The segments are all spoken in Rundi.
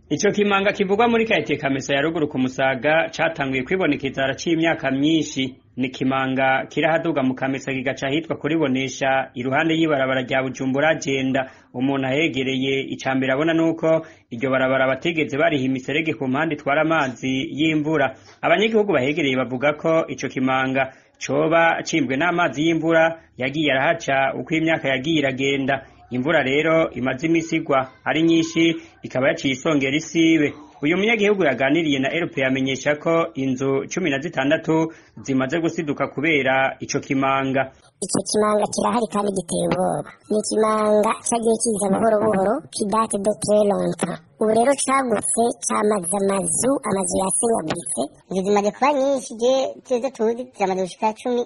Ico kimanga kivugwa muri karitiye Kamesa ya ruguru ku Musaga catanguye kwibonekeza haraciye imyaka myinshi. Ni ikimanga kirahaduga mu Kamesa kigaca ahitwa kuribonesha iruhande y'ibarabara rya Bujumbura Jenda. Umuntu ahegereye icambere abona nuko iryo barabara batigeze bariha imiserege ku mpande itwara amazi y'imvura. Abanyagihugu bahegereye bavuga ko ico kimanga coba cimbwe n'amazi y'imvura yagiye arahaca uko imyaka yagiye iragenda. Imvura rero imaze imisi igwa ari nyinshi ikaba yaciye isongera isibe. Uyu munyagihugu yaganiriye na RP amenyesha ko inzu 16 zimaze gusiduka kubera ico kimanga. Ico kimanga kirahari kandi giteye ubwoba. Ni ikimanga cagiye kiza buhoro buhoro qui date de très longtemps. Ubu rero cagutse camaze amazu, amazu yasenyaguritse. Inzu zimaze kuba nyinshi, je tuzo tuzi ziramaze gushika 16.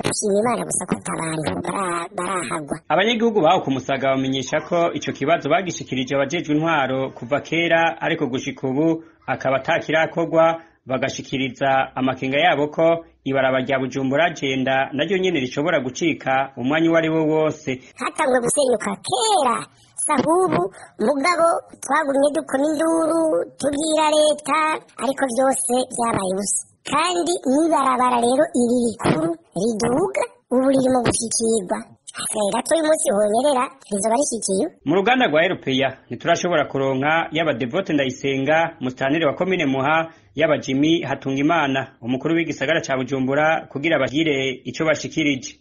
Dushima Imana gusa ko ata bantu barahagwa. Abanyagihugu baho ku Musaga bamenyesha ko ico kibazo bagishikirije abajejwe intwaro kuva kera, ariko gushika ubu akaba atakirakorwa, bagashikiriza amakenga yabo ko ibarabara rya Bujumbura Jenda naryo nyene rishobora gucika umwanya uwo ari wo wose. Hatanguye gusenyuka kera sahubu, mugabo twagumye dukoma induru tubwira leta, ariko vyose vyabaye ubusa. Kandi n'ibarabara rero iri rikuru riduga ubu riri mu gushikirwa. Hasigaye gato uyu munsi honyerera rizoba rishikiye. Mu ruganda rwa Eropeya ntiturashobora kuronka yaba Devote Ndayisenga musitanteri wa komine Muha, yaba Jimmy Hatungimana umukuru w'igisagara ca Bujumbura kugira bagire ico bashikirije.